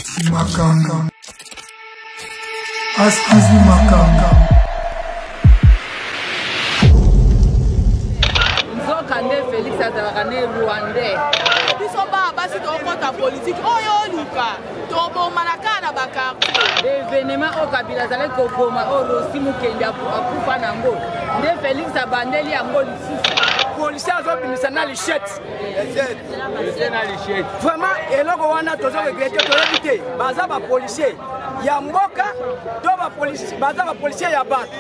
Makambo. Astizi Makambo. Nzoka nde Felix azalaka ne Rwandais. Biso baa basi tokota politiki oyo oluka tobomana kaka na bakartier. Evenement oyo Kabila azalaki koboma oyo Rossy Mukendi akufa na yango nde Felix abandeli yango lisusu. Policier azobimisa na lichette. Vraiment eloko wana tozo regrete, toyebi te baza bapolicier ya mboka to baza bapolicier ya bato.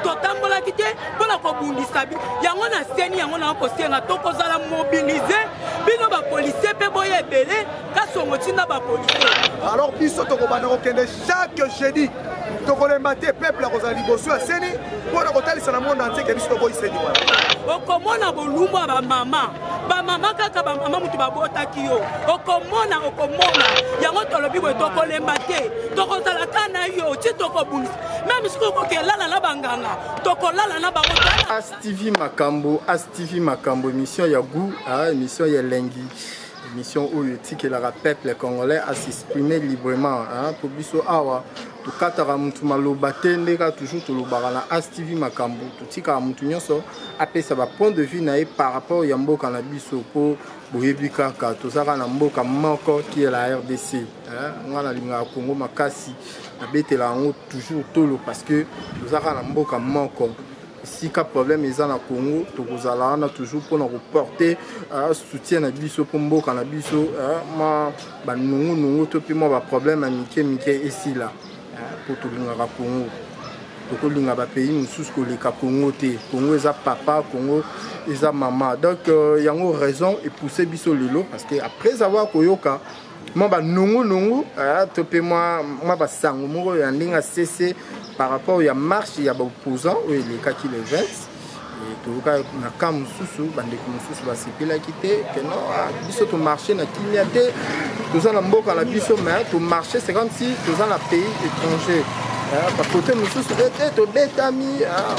Totambolaki te mpo na kobundisa yango na seni yango na kosenga tokozala mobilize bino bapolicier mpe boya ebele kasongo ntina bapolicier. Alors biso tokobanda kokende chaque jeudi, tokolemba te, peuple akozala liboso ya seni mpo na kotalisa na monde entier ke biso toboyi seni wana. Okomona bolumbu ya bamama, bamama kaka bamama moto babotaki yo, okomona okomona yango. Tolobi boye, tokolemba te, tokozala ka na yo ti tokobundisa. Meme soki okokelala na banganga, tokolala na bango. As TV Makambo, As TV Makambo, émission ya goût, émission ya elengi, émission oyo etikelaka peuple congolais à s'exprimer librement. Po biso awa tokataka mutu maloba te, nde kaka toujours tolobaka na As TV Makambo, totikaka mutu nyonso apesa ba point de vue na ye par rapport ya mboka na biso, po boyebi kaka tozaka na mboka moko qui est la RDC. Nga nalingaka Congo makasi, nabetela yango toujours tolo parce que tozaka na mboka moko. Esika problème eza na Congo, tokozala wana toujours mpona koporter soutien na biso mpo mboka na biso mwa banungunungu to mpe mwa baproblème ya mike mike esila, mpo tolingaka Congo. Tokolinga bapays mosusu koleka Congo te. Congo eza papa, Congo eza mama. Donc yango raison epousse biso lelo, parce que après avoir koyoka mwa banungunungu to mpe mwa basango moko ya ndenge asese par rapport ya marche ya baopposant oyo elekaki le 20, toyoka na ka mosusu bandeko mosusu basepelaki te ke non, biso tomarche na kimia te, toza na mboka na biso mais tomarche c'est comme si toza na pays étranger. Bakote mosusu ete tobetami,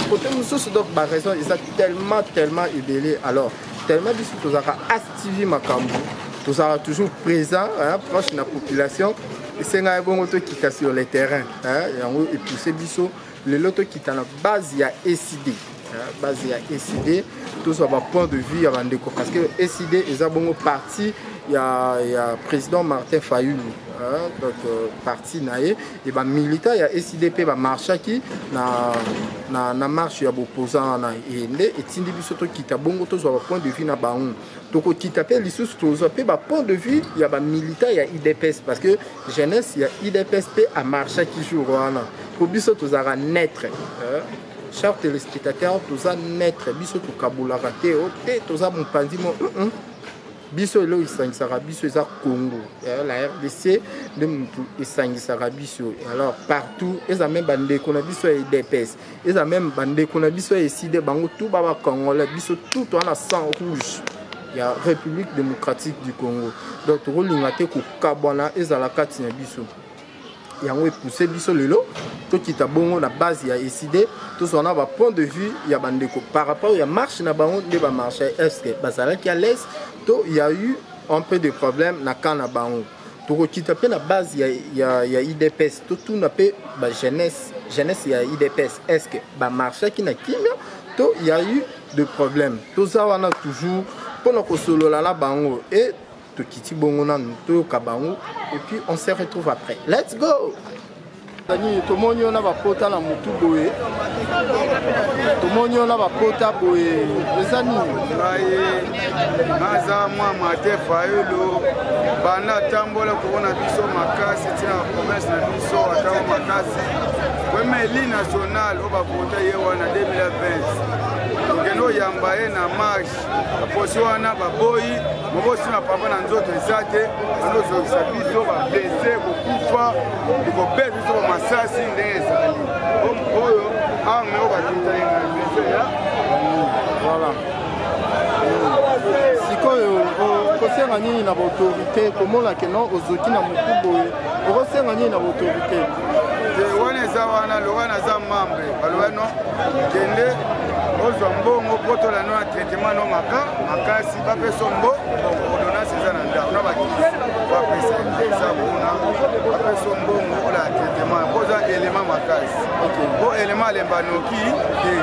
kote mosusu. Donc baraison eza tellement tellement ebele. Alors tellement biso tozalaka As TV Makambo, tozalaka toujours présent, proche na population, esengaka bongo tokita sur le terrain. Yango epousse biso lelo tokita na base ya ECD, base ya ECD, tozwa bapoint de vue ya bandeko, parce que ECD eza bongo parti ya président Martin Fayulu. Donc parti na ye e bamilitant ya ECD mpe bamarchaki na marche ya boposant wana, e nde etindi biso tokita bongo tozwa bapoint de vue na bango. Tokokita mpe lisusu, tozwa mpe bapoint de vue ya bamilitant ya UDPS, parce que jeunesse ya UDPS mpe amarchaki jour wana. Po biso tozalaka neutre, chers téléspectateurs, toza neutre, biso tokabolaka te, o te toza mopanzi mo. Biso eloko esangisaka biso eza Congo, la RDC nde motu esangisaka biso. Alors partout, eza même bandeko na biso ya UDPS, eza même bandeko na biso ya ECD, bango tout ba bacongolais, biso tout toza na sang rouge ya République démocratique du Congo. Donc tokolinga te kokabwana ezala kati na biso. Yango epousse biso lelo tokita bongo na base ya ECD, tozwa na bapoint de vue ya bandeko par rapport ya marche na bango, nde bamarche, est ce que bazalaki à l'aise to y a eu un peu de problème na camp na bango. Tokokita mpe na base ya UDPS, totuna mpe bajeunesse, jeunesse ya UDPS, est ce que bamarchaki na kimia to y a eu de problème. Toza wana toujours mpona kosolola na bango e tokiti bongo nanu toyoka bango et puis on se retrouve après. Let's go. Nini tomoni yo na bapota na motu boye, tomoni yo na bapota boye, eza nini? Ngai naza mwa Martin Fayulu, banda atambola komona biso makasi ntina na promese na biso, atango makasi premier élu national oyo bavota ye wana 2020, tokende oyamba ye na marche, baposi wana baboyi mobosi na papa na nzoto eza te, bandozongisa biso bablesse, kokufa, kobeta biso bamasasi ndenge ezali oyo arme oyo batuta ye na blesse ya. Voilà. Sikoyo okosenga nini na baautorité? Komona ke non, ozoki na motu boye, okosenga nini na baautorité? Te, wana eza wana loka naza membre, baloba no kende ozwa mbongo mpo tolanda na traitement no maka makasi, bapesa mbo ordonnance eza na ndako na bakisi bapesa eza kuna. Bapesi yo mbongo olaya traitement mpo oza élément makasi, mpo élément alemba noki te,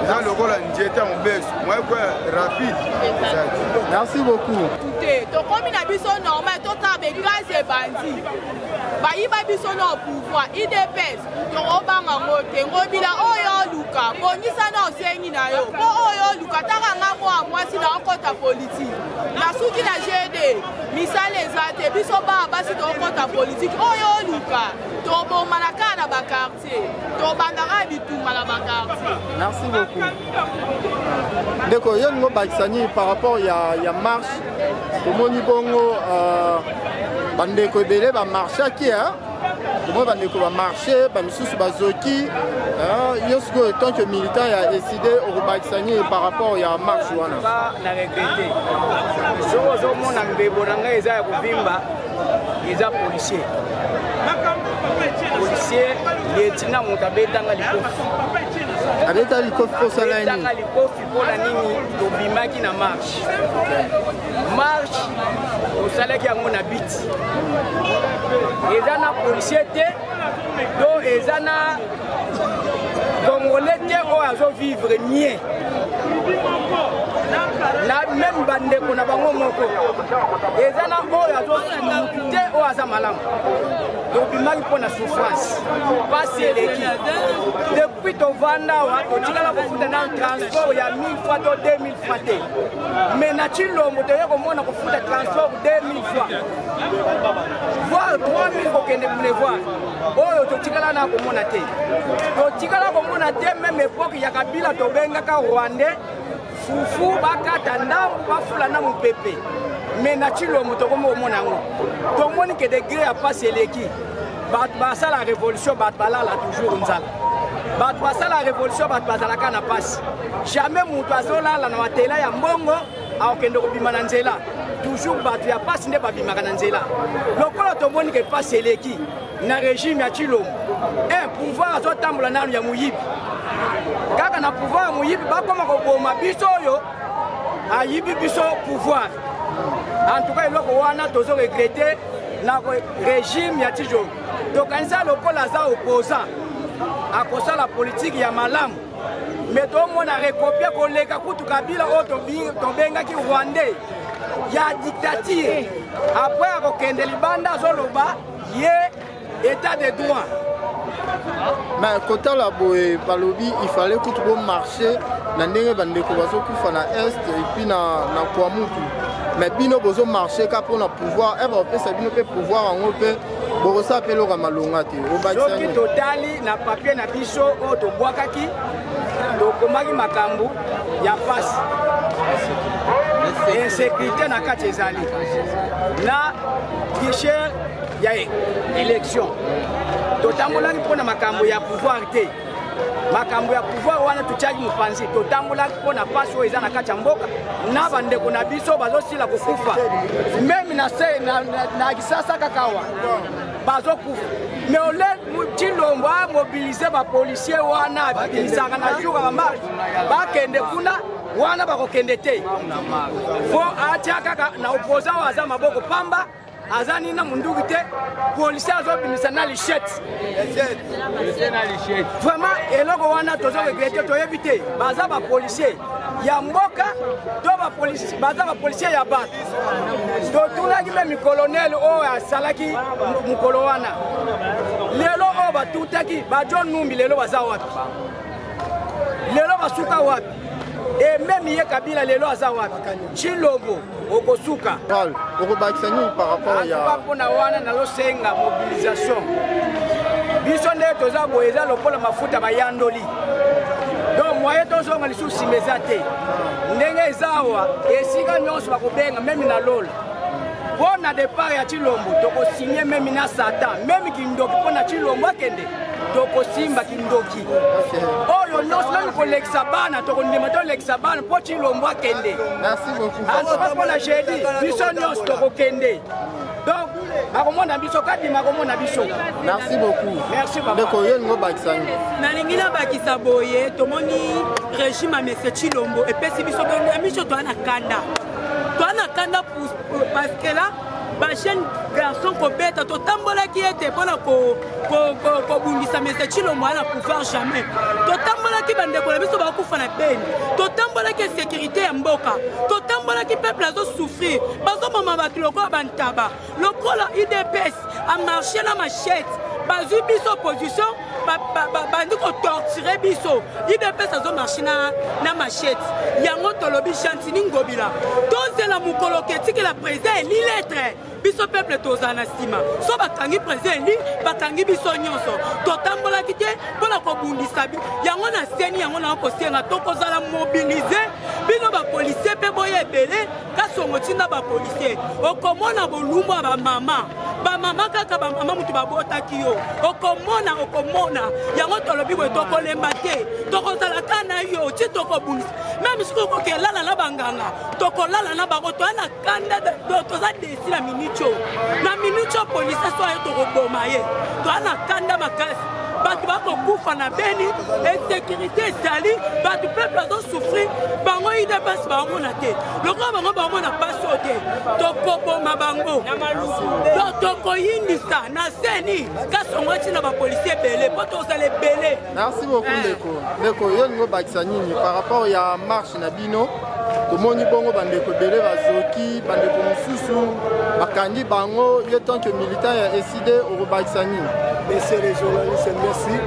eza lokola njete ya mobesu moyekwe rapide eza te. Merci beaucoup. Te, tokomi na biso normal, totala begaz ebandi bayiba biso na pouvoir UDPS, tokobanga ngo te. Ngobila oyo oluka bongisa na osengi na yo mpo oyo oluka taka nga mwa mwasi na okɔta politike nasuki na GD, misala eza te. Biso baa basi tokɔta politike oyo oluka, tobomana kaka na baquartier, tobandaka bitumba na baquartier. Merci beaucoup. Ndeko, yo lingo bakisa nini par rapport ya marche? Tomoni bongo bandeko ebele bamarchaki, tomoni bandeko bamarche, bamisusu bazoki. Yo sikoyo, tant que militant ya ECiDé, okobakisa nini par rapport ya marche wana? Na regretter, soki ozomona mbebo na ngai eza ya kovimba, eza policier. Policier lieutenant moto abetanga likofi. Abeta likofi mposala nini? Abetanga likofi mpona nini? Tobimaki na marche. Marche tosalaki yango na biti, eza na policier te to eza na Congolais te oyo azovivre mieux na même bandeko na bango moko, eza na oyo azomutu te oyo aza malamu. Tobimaki mpo na souffrance, pasi eleki. Depuis tovanda awa, totikala kofuta na transport ya 1000 fois to 2000 fois te, mais na Tshilombo toye komona kofuta transport 2000 fois, voire 3000 kokende boulevard. Oyo totikala na komona te, totikala komona te. Même époque ya Kabila, tobengaka Rwandais fufu, bakata ndambu, bafula na mopepe, mais na Tshilombo tokomi komona yango. Tomoni ke degré ya pasi eleki. Bato basala révolution, bato balala toujours nzala. Bato basala révolution, bato bazalaka na pasi. Jamais moto azolala na matela ya mbongo akokende kobima na nzela. Toujours bato ya pasi nde babimaka na nzela. Lokola tomoni ke pasi eleki na régime ya Tshilombo, un pouvoir azotambola nanu ya moyibi, kaka na pouvoir ya moyibi, bakoma koboma biso oyo ayibi biso pouvoir. En tout cas, eloko wana tozo regretter na régime ya Tshilombo. Tokanisa lokola aza opposant, akosala politike ya malamu, mais tomona recopier koleka kutu Kabila oyo tobengaki Rwandais ya dictature. Après akokende libanda, azoloba ye état de droit. Mais kotala boye, balobi il fallait kutu bomarche na ndenge bandeko bazokufa na Est et puis na Kwamouth, mais bino bozomarche ka mpona pouvoir. E bakopesa bino mpe pouvoir yango mpe bokosala mpe eloko ya malonga te. Soki totali na papier na biso oyo tobwakaki, tokomaki makambo ya pasi, insécurité na kati ezali na tricher ya élection. Totambolaki mpona makambo ya pouvoir te. Makambo ya pouvoir wana totiaki mopanzi. Totambolaki mpona mpasi oyo eza na kati ya mboka na bandeko na biso bazosila kokufa. Même na se na Kisasa kaka awa bazokufa, mais ole Tshilombo amobiliser bapolicier wana abimisaka na jour ya bamarche, bakende kuna wana, bakokende te. Fo atia kaka na opposant oyo aza maboko pamba, aza nini na munduki te, policier azobimisa na lichette. Vraiment, eloko wana tozo regretter. Toyebi te baza bapolicier ya mboka to baza bapolicier ya bato. Totunaki même colonel oyo asalaki mokolo wana. Lelo oyo batutaki baJohn Numbi, lelo baza wapi? Lelo basuka wapi? E même ye Kabila lelo aza wapi? Tshilombo okosuka. Okobakisa nini par rapport ya Mpona wana nazosenga mobilisation. Biso nde toza boye, eza lokola mafuta bayandoli, donc moyen tozonga lisusu nsima eza te. Ndenge eza awa, esika nyonso bakobenga, même na lola, mpo na départ ya Tshilombo, tokosigner même na Satan, même kindoki, mpo na Tshilombo akende. Tokosimba kindoki oyo nyonso, même kolekisa bana, tokondima tolekisa bana mpo Tshilombo akende. Merci beaucoup. Antuka mpo na jeudi, biso nyonso tokokende, donc bakomona biso, kadima akomona biso. Merci beaucoup. Merci, papa. Ndeko, yo olingi obakisa nini? Nalingi nabakisa boye: tomoni régime ya monsieur Tshilombo epesi biso miso, toa na kanda, toa na kanda, parce que là Bajeune garçon kobeta, totambolaki ete mpona kobundisa mese Tshilombo na pouvoir jamais. Totambolaki bandeko na biso bakufa na Beni, totambolaki insécurité ya mboka, totambolaki peuple azosouffrir, bazomama bato lokola bantaba, lokola UDPS amarche na machete, bazwi biso opposition, bandi kotorture biso. UDPS azomarche na machete. Yango tolobi Gentiny Ngobila, tozela mokolo ketikela président eli lettre, biso peuple tozala na nsima. So bakangi président eli, bakangi biso nyonso. Totambolaki te mpona kobundisa yango na seni. Yango na kosenga, tokozala mobilisés. Bino bapolicier mpe boya ebele. Kasongo ntinda bapolicier, okomona bolumbu ya bamama, bamama kaka bamama mutu babotaki yo, okomona, okomona. Yango tolobi boye, tokolemba te, tokozala ka na yo ti tokobundisa. Même soki okokelala na banganga, tokolala na bango. Toya na kanda, toza desi na minute oyo, na minute oyo policier so aye, tokoboma ye. Toya na kanda makasi, bato bakokufa na Beni, insécurité ezali, bato peuple azosouffrir. Bango UDPS baomona te, lokola bango baomona pasi oyo te, tokoboma bango, tokoyindisa na seni. Kasongo ntina bapolicier ebele mpo tozala ebele. Merci beaucoup, ndeko. Ndeko, yo olingi obakisa nini par rapport ya marche na bino? Tomoni bongo bandeko ebele bazoki, bandeko mosusu bakangi bango. Yo tant que militant ya ECiDé, okobakisa nini? Messieurs les journalistes, merci.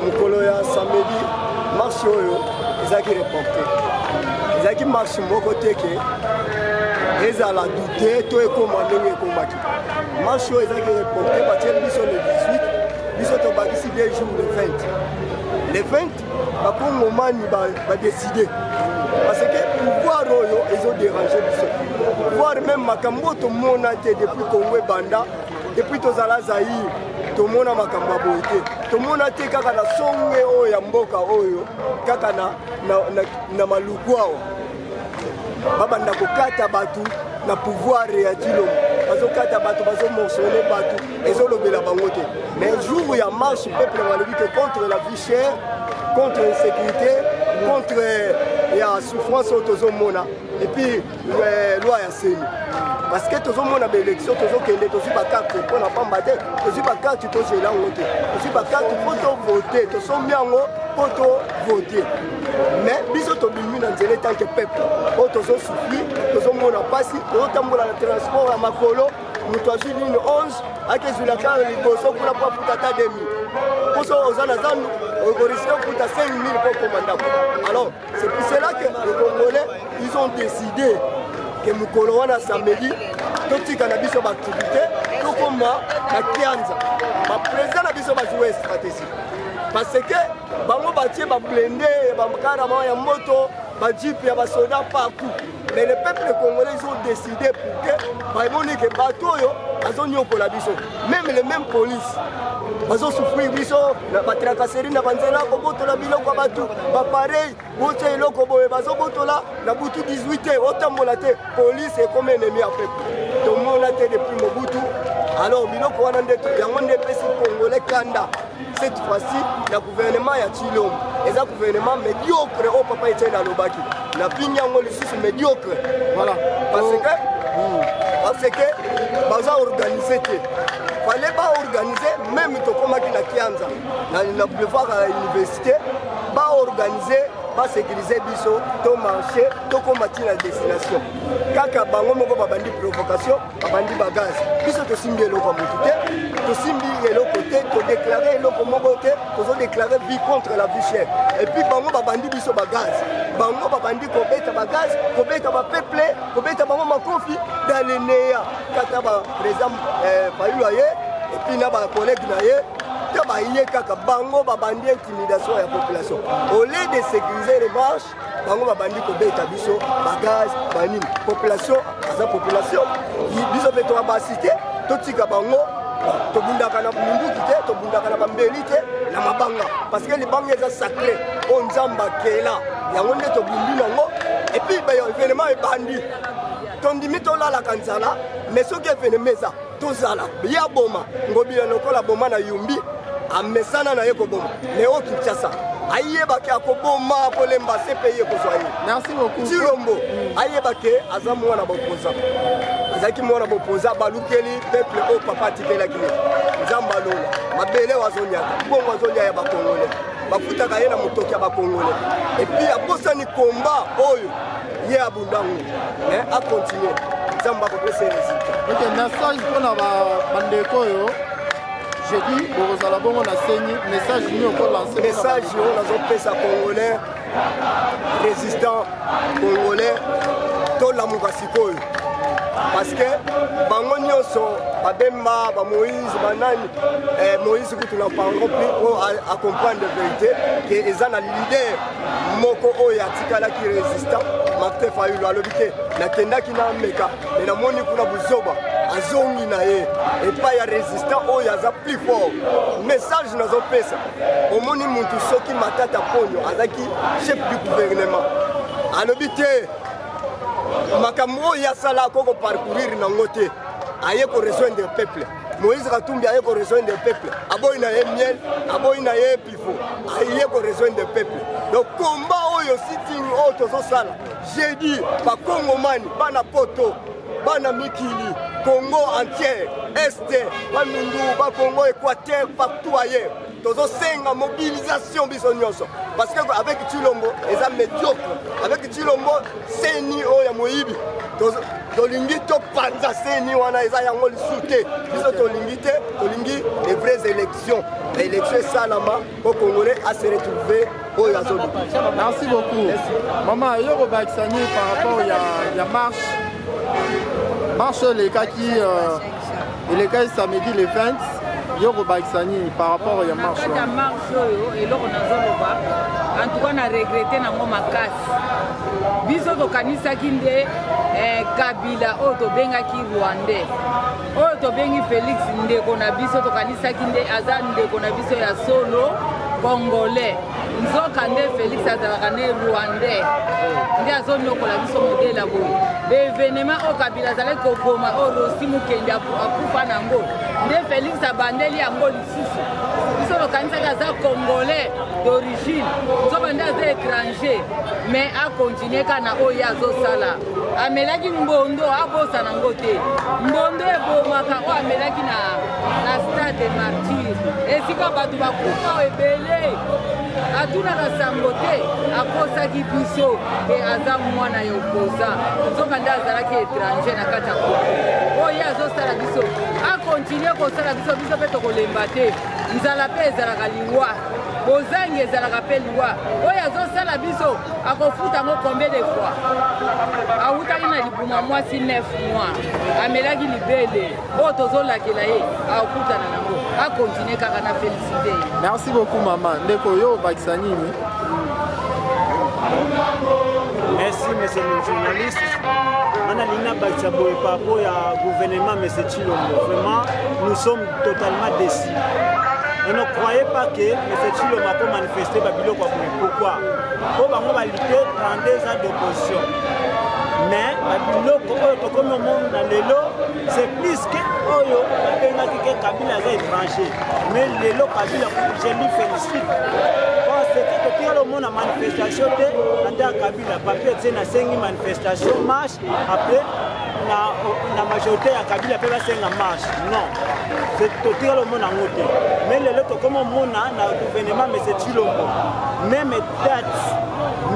Mokolo ya samedi, marche oyo ezalaki reporté. Ezalaki marche moko te ke ezala doute to ekóma ndenge ekomaki. Marche oyo ezalaki reporté, batieli biso le 18, biso tobakisi 2 jours, le 20. Le 20, bakongomani badécider, parce que pouvoir oyo ezodéranger biso, pouvoir même makambo oyo tomona te depuis Congo ebanda, depuis tozala Zaire, tomona makambo ya boye te, tomona te. Kaka na songe oyo ya mboka oyo, kaka na Maluku awa, babanda kokata bato na pouvoir ya Tshilombo, bazokata bato, bazomorceler bato, ezolobela bango te. Mais jour ya marche, peuple balobi ke contre la vie chère, contre insécurité, contre ya souffrance oyo tozomona, et puis loi ya CENI, parce que tozomona baélection tozokende, tozwi bacarte mpo na pamba te, tozwi bacarte tozela yango te, tozwi bacarte mpo tovote, tosombi yango mpo tovote. Mais biso tobimi na nzela tant que peuple oyo tozosouffrir, tozomona mpasi, tozotambola na transport ya makolo. Moto azwi ligne 11, akezwila kaka liboso kuna mpo afuta ata 2000. Poso oza na zandu, okorisquer ofuta 5000 mpo okoma ndako. Alors c'est pour cela que les Congolais, ils ont décidé ke mokolo wana samedi, totika na biso baactivité, tokoma na Kianza. Baprésident na biso bajouer stratégie, parce que bango batie bablindés, bakarama ya moto, bajeep ya basoda partout. Mais le peuple congolais, ils ont décidé pour que bamoni ke bato oyo bazonyokola biso, même les mêmes police bazosouffrir biso na batracasserie na banzela, kobotola biloko ya bato, bapareil, botia eloko boye, bazobotola na butu 18 te, otambola te. Police ekomi ennemi ya peuple, tomona te depuis Mobutu. Alors biloko wana nde yango nde epesi Congolais kanda cette fois-ci na gouvernement ya Tshilombo. Eza gouvernement médiocre oyo papa Etienne alobaki, napingi yango lisusu, médiocre. Voilà. Parce que baza organisé te, fallait baorganiser. Même tokomaki na Kianza, na boulevard ya université, baorganiser, basécuriser biso, tomarche, tokóma ntina destination. Kaka bango moko babandi provocation, babandi bagaz. Biso tosimbi eloko ya motu te, tosimbi eloko te, todéclarer eloko moko te, tozodéclarer vie contre la vie chère. Et puis bango babandi biso bagaz, bango babandi kobeta bagaz, kobeta bapeuple, kobeta bango makofi dans le néant. Kata baprésident Fayulu aye, et puis na bacollègue na ye te, baye kaka bango babandi intimidation ya population. Au lieu de sécuriser les marches, bango babandi kobeta biso bagaz, banini. Population aza population, biso mpe toya basi te, totika bango. Tobundaka na minduki te, tobundaka na bambeli te, na mabanga, parce que libanga eza sacré oyo Nzambe akela. Yango nde tobundi nango. Et puis événement ebandi, tondimi tolalaka nzala, mais soki événement eza, tozala ye aboma Ngobila lokola boma na Yumbi, amesana na ye koboma. Mais oyo Kinshasa, ayebaki akoboma, akolemba se mpe ye kozwa ye. Merci beaucoup. Tshilombo ayebake aza mwana bokoza. Azalaki mwana bopoza, balukeli peuple oyo papa atikelaki ye. Nzambe alola mabele oyo azonyata, mbongo azolia ya bakongole, bafutaka ye na motoki ya bakongole, epuis abosani komba oyo ye abundango, mais acontinue, Nzambe akopesa ye résultat. Ok, message mpona bandeko oyo jeudi bokozala bongo na CENI, message nini okolanse? Message oyo nazopesa congolais résistant congolais, tolamuka sikoyo, parce que bango nyonso babemba, bamoïse, banani, Moïse kutu na parlons plus, po acomprendre vérité ke eza na leader moko oyo atikalaki résistant, Martin Fayulu. Alobi te nakendaki na meka me namoni kuna buzoba, azongi na ye epai ya résistant oyo aza plus fort. Message nazopesa, omoni mutu soki Matata Ponyo azalaki chef du gouvernement, alobi te makambo oyo asala akoki koparcourir nango te, aye korejoindre peuple. Moïse Katumbi aye korejoindre peuple, aboyi na ye miel, aboyi na ye pifo, aye korejoindre peuple. Donc combat oyo, sitting oyo tozosala jeudi, bakongomani bana poto, bana mikili, Congo entière, este, Bandundu, bakongo, Équateur, partout ailleurs, tozosenga mobilisation biso nyonso, parce que avec Tshilombo eza médiocre, avec Tshilombo, CENI oyo ya moyibi, tolingi topanza CENI wana, eza yango lisusu te. Biso tolingi te, tolingi les vraies élections, baélection esalama po congolais ase retrouve oyo azoluka. Merci beaucoup. Mama, yo kobakisa nini par rapport ya marche elekaki elekaki samedi le 20? Yo kobakisa nini par rapport ya marche? Ya marche oyo, eloko nazoloba, en tout cas na regrete nango makasi. Biso tokanisaki nde Kabila oyo tobengaki rwandais, oyo tobengi Félix ndeko na biso, tokanisaki nde aza ndeko na biso ya solo congolais. Nzoka nde Félix azalaka nde rwandais, nde azonyokola biso modele ya boye. Baévénement oyo Kabila azalaki koboma, oyo Rossy Mukendi akufa nango, nde Félix abandeli yango lisusu. Biso tokanisaki aza congolais d'origine, nzoka nde aza étranger. Mais akontinue kaka na oyo ye azosala. Amelaki mbondo, abosana yango te, mbondo ebomaka, oyo amelaki na stade de martyr, esika bato bakufa ebele, atunaka sango te. Akosaki biso ke aza mwana ya opposant, nzoka nde azalaki étranger na kati ya Kongo. Oyo ye azosala biso, akontinue kosala biso, biso mpe tokolemba te. Nzala mpe ezalaka liwa, bozangi ezalaka mpe liwa. Oyo azosala biso, akofuta yango combien de fois? Awutaki na libuma mwasi 9 mois, amelaki libele. Oyo tozolakela ye, akokutana nango. Akontinue kaka na félicité ye. Merci beaucoup mama. Ndeko, yo obakisa nini? Merci, monsieur le journaliste. Mana lina bakisa boye par rapport ya gouvernement monsieur Tshilombo. Vraiment, nous sommes totalement déçus. Et ne croyez pas que monsieur Tshilombo a manifester babiloko ya boye. Pourquoi? Po bango balite 32 ans d'opposition. Mais babiloko oyo tokomi omona lelo, c'est plus que oyo babengaki ke Kabila aza étranger. Mais lelo Kabila, je lui félicite. Parce que totikala omona manifestation te ata ya Kabila. Papier tie nasengi manifestation, marche, après na majorité ya Kabila mpe basenga marche. Non, totikala omona yango te. Mais lelo tokoma omona na gouvernement monsieur Tshilombo, même date,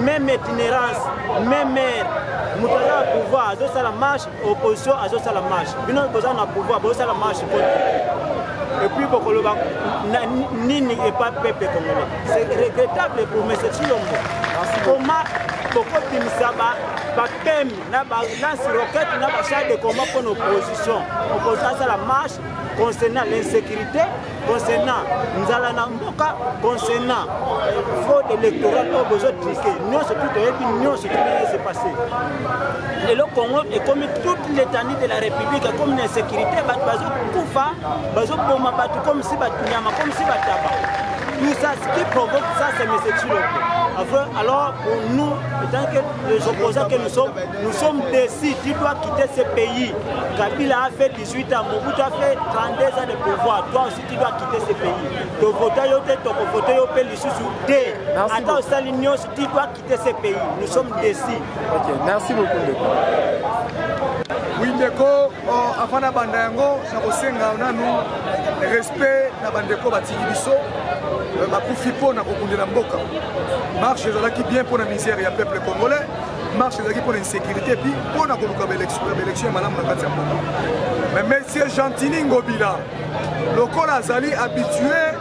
même itinérance, même maire. Moto aza na pouvoir azosala marche, opposition azosala marche. Bino boza na pouvoir, bozosala marche contre, et puis bokoloba nini epa peuple congolais? C'est regrettable pour monsieur Tshilombo. Comment bokobimisa bapemi na balance roquette na bachar de combat mpona opposition? Opposition asala marche concernant l'insécurité, concernant nzala na mboka, concernant fraude électorale oyo bozotrike nyonso tu, toyebi nyonso tu ndenge se passé. Lelo Congo ekomi, toute l'étendue de la république ekomi na insécurité, bato bazokufa, bazoboma bato comme si nyama, comme si bataba. Tout ça, ce qui provoque ça, c'est M. Tshilombo. Alors, pour nous, tant que les opposants que nous sommes, nous sommes déçus. Tu dois quitter ce pays. Kabila a fait 18 ans, Mobutu a fait 32 ans de pouvoir. Toi aussi, tu dois quitter ce pays. Tovoter yo te, tokovoter yo mpe lisusu te. Ata osali nyonso, tu dois quitter ce pays. Nous sommes déçus. Ok, merci beaucoup ndeko. Oui ndeko, oh, avant nabanda yango nakosenga nanu respect na bandeko batiki biso euh, bakufi mpo na kokundela mboka. Marche ezalaki bien mpo na misère ya peuple congolais, marche ezalaki mpo na insécurité puis mpo na koluka baélection ya malamu na kati ya mboka. Mais monsieur Gentini Ngobila lokola azali habitué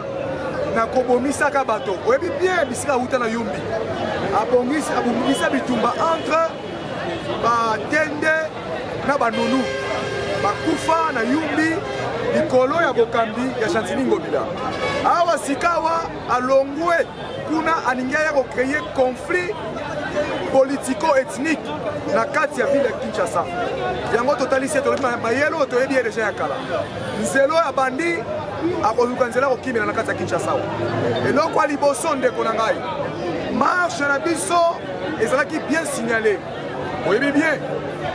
na kobomisaka bato, oyebi bien bisika awuta na Yumbi, abongisa bitumba entre batende na banunu bakufa na Yumbi likolo ya bokambi ya Gentiny Ngobila. Awa sikawa alongwe kuna alingi aya kocreye conflit politico-ethnique na kati ya ville ya Kinshasa. Yango totalisi ye, tolobi mayele oyo toyebi ye deja ya kala. Nzela oyo abandi akoluka nzela kokimela na kati ya Kinshasa. Eloko ya liboso ndeko na ngai, marche na biso ezalaki bien signalé. Oyebi bien,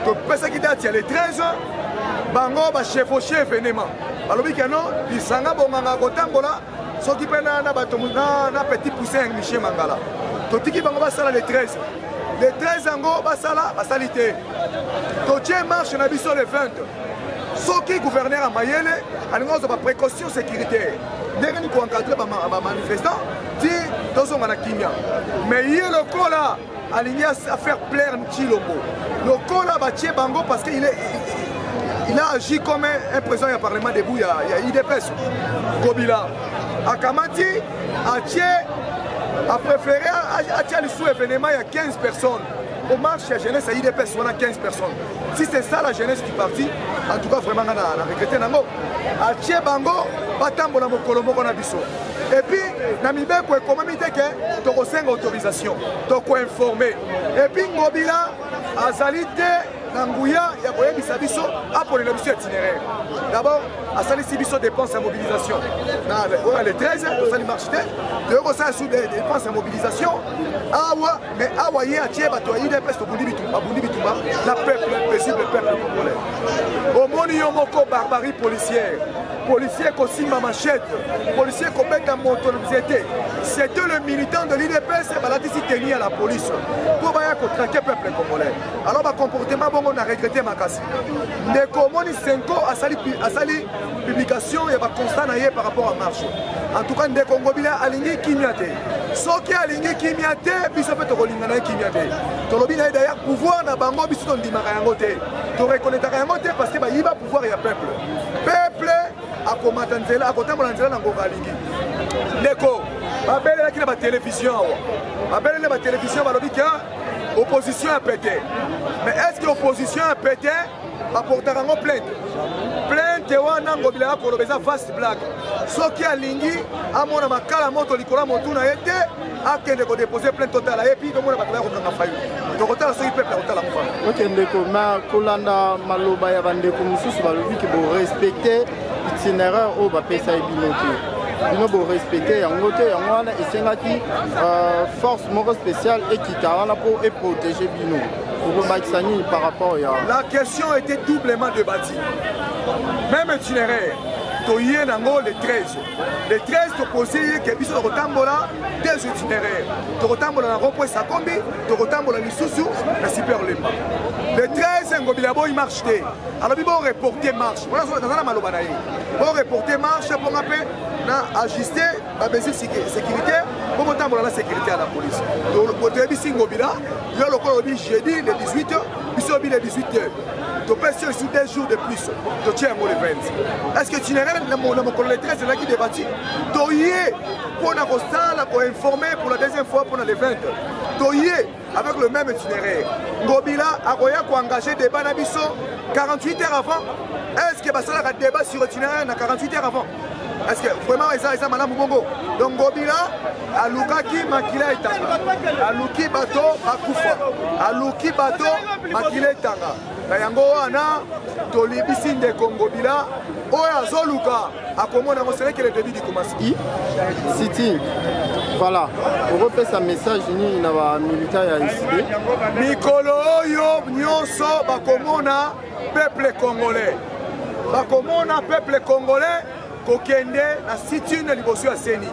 topesaki date ya le 13, bango bachevauche événement, balobi ke non, lisanga bonganga kotambola soki mpe na bato na petit poussin ya Michel Mangala. Totiki bango basala le 13, le 13 yango basala, basali te. Totie marche na biso le 20. Soki gouverneur ya mayele alingi kozwa baprécaution sécuritaire ndenge nini koencadre bamanifestant ti tozonga na kimia, mais ye lokola alingi afaire plaire Tshilombo, lokola batie bango parce que il a agi comme un président ya parlement debout ya UDPS. Ngobila akamati atie, apréféré atia lisusu événement ya 15 personnes au marche ya jeunesse ya UDPS wana 15 personnes. Si c'est ça la jeunesse du parti, en tout cas vraiment nga na regretté nango. Atie bango batambola mokolo moko na biso. Et puis na mibeko ekomami te ke tokosenga autorisation, tokoinforme. Et puis Ngobila azali te na nguya ya koyebisa biso aponela biso itinéraire. D'abord asalisi biso dépense ya mobilisation na oyo le 13 tosali marche te, toyei kosala su dépense ya mobilisation awa. Mais awa ye atie bato ya UDPS, tobundi bitumba, babundi bitumba na peuple paisible, peuple congolais. Omoni yo moko barbarie policière, policier kosimba machette, policier kobeta moto na nzete. C'était le militant de l'UDPS balatisi tenue ya la police mpo baya kotraquer peuple congolais. Alors bacomportement bongo na regrete makasi. Ndeko, omoni Senko asali, asali publication ya baconstat na ye par rapport à marche. En tout cas ndeko Ngobila alingi kimia te. Soki alingi kimia te, biso mpe tokolinga na ye kimia te. Tolobi na ye d'ailleurs pouvoir na bango biso tondimaka yango te, torekonetaka yango te parce que bayiba pouvoir ya peuple. Peuple akomata nzela, akotambola nzela na ngonga alingi. Ndeko, babelelaki na batelevizio awa, babeleli na batelevizio, balobi ke opposition ya pete. Mais est ce que opposition ya pete baportaka yango plainte? Plainte wana Ngobila ya koloba eza vaste blague. Soki alingi amona makala moto likolo ya motu na ye te, akende kodepose plainte, totala ye. Puis tomona bato baya kokanga Fayulu, tokotala soki peuple akotala ngo. Ok ndeko, ma kolanda maloba ya bandeko mosusu, balobi ke borespecte itinéraire oyo bapesa ye bino te, bino borespecte yango te, yango wana esengaki force moko spéciale ekita wana mpo eprotege bino. Okobakisa nini par rapport ya La question était doublement débattue. Même itinéraire toye nango le 13, le 13 topose ye ke biso tokotambola deux itinéraires, tokotambola na rond-point Sakombi, tokotambola lisusu na Super Lemba. Le 13 Ngobila boyi marche te, alobi bo reporter marche. Wana naza na maloba na ye, bo reporter marche mponga mpe na ajuste bamesure sécuritaire mpo botambola na sécurité ya la police. Toyebisi Ngobila, yo lokola olobi jeudi le 18, biso obi le 18 heures, topesi yo lisusu 2 jours de plus, totie yango le 20. Est ce que itinéraire na mokolo le 13 ezalaki débattu? Toye mpona kosala koinforme pour la deuxième fois mpona le 20, toye avec le même itinéraire. Ngobila akoya koengage débat na biso 48 heures avant. Est ce que basalaka débat sur itinéraire na 48 heures avant? Est ce que vraiment eza malamu bongo? Donc Ngobila alukaki makila etanga, aluki bato bakufa, aluki bato makila etanga. Na yango wana tolibisi ndeko Ngobila oyo azoluka akomona yango, ce n'est que le début du commencement. Sitting, voilà, okopesa message nini na bamilitaire ya ECD? Mikolo oyo nyonso bakomona peuple congolais, bakomona peuple congolais kokende na sit-in liboso ya CENI,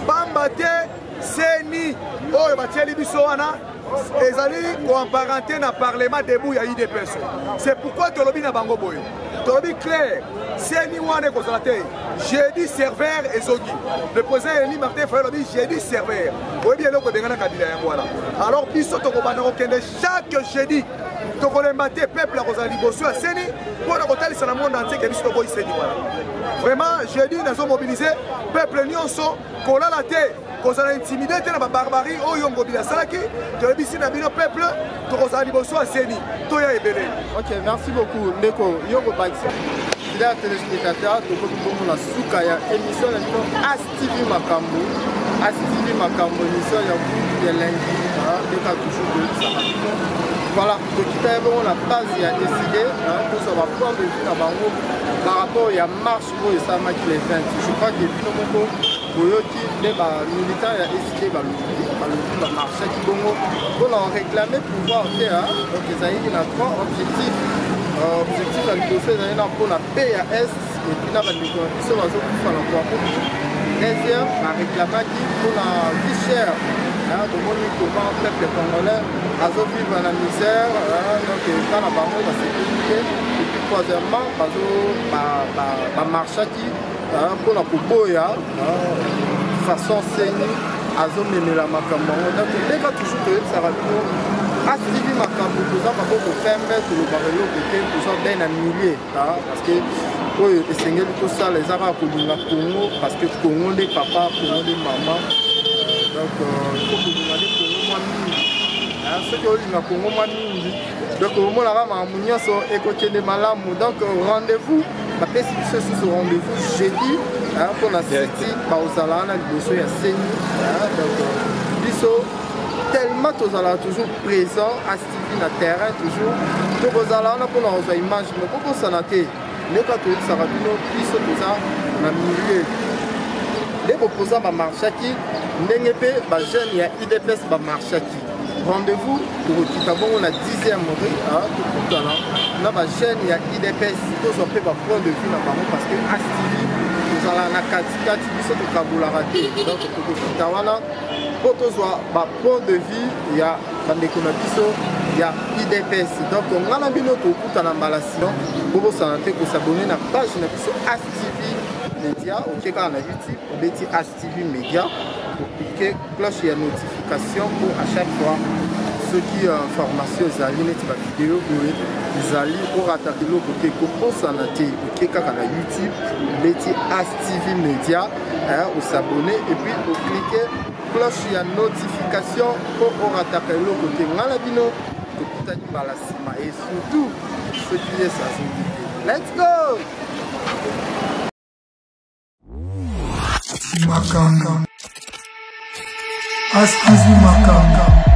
pamba te CENI oyo batieli biso wana. Ezali koemparente na parlement debout ya UDPS. C'est pourquoi tolobi na bango boye. Tolobi clair, CENI wana ekozala te. Jeudi serveur ezongi. Le président Eli Martin Fayulu alobi jeudi serveur. Oyebi eloko ebengana Kabila yango wana. Alors biso tokobanda kokende chaque jeudi tokolemba te peuple akozala liboso ya seni mpo na kotalisa na monde entier ke biso toboyi seni wana. Vraiment jeudi nazo mobiliser peuple nyonso kolala te, kozala intimide te na babarbarie oyo Ngobila asalaki. Toyebisi na bino peuple, tokozala liboso ya seni, toya ebele. Ok, merci beaucoup ndeko. Yo kobakisa? Fidèle téléspectateur, tokomi bongo na suka ya émission na bino As TV Makambo. As TV Makambo, émission ya goût ya lundi, ndeka toujours toyebisaka bino. Voilà, tokita ye bongo na base ya décidé tozwa ba point de vue na bango par rapport ya marche oyo esalamaki le 20. Je crois que bino moko boyoki nde bamilitant ya ECD balobi bamarchaki bongo mpona réclamer pouvoir te. Donc ezalaki na trois objectifs. Objectif ya liboso ezali na mpona paix ya Est et puis na bandeko na biso bazokufa na Kwamutu. Deuxième, baréclamaki mpona vie chère. Tomoni comment peuple congolais azovivre na misère, donc epa na bango basepeli te. Et puis troisièmement, bazo bamarchaki mpona koboya façon CENI azomemela makambo yango. Donc ndeka toujours toyebisaka bino, ASTV Makambo, toza maboko pembe, tolobaka eloko te, toza be na milieu, parce que oyo esengeli tosala eza kaka kolinga Congo, parce que Congo nde papa, Congo nde mama. Donc il faut kolinga nde Congo mwa mingi. Soki olinga Congo mwa mingi, donc omonaka makambo nyonso ekokende malamu. Donc rendez-vous, bapesi biso lisusu rendez-vous jeudi mpona siti bakozala wana liboso ya CENI. Donc biso tellement tozalaka toujours présent, ASTV na terrain, toujours tokozala wana mpona kozwa image moko. Bosana te, ndeka toyebisaka bino, biso toza na milieu nde bopoza bamarchaki, ndenge mpe bajeune ya UDPS bamarchaki. Rendez-vous, tokokita bongo na 10e rue, tokutana na bajeune ya UDPS, tozwa mpe bapoint de vue na bango, parce que ASTV tozala na katikati, biso tokabolaka te. Donc tokokita wana mpo tozwa bapoint de vue ya bandeko na biso ya UDPS. Donc nga na bino tokutana mbala sinon. Bobosana te kos'abonner na page na biso ASTV Media. Otie kaka na YouTube, obeti ASTV Media, oclique cloche ya notification po à chaque fois soki information ezali neti bavideo boye ezali, orataka eloko te. Kobosana te, okie kaka na YouTube, obeti ASTV Media, os'abonner et puis oclique cloche ya notification mpo orataka eloko te. Ngai na bino tokutani mbala nsima, et surtout soki Yesu azongi te. Let's go! Makambo. Astizi Makambo.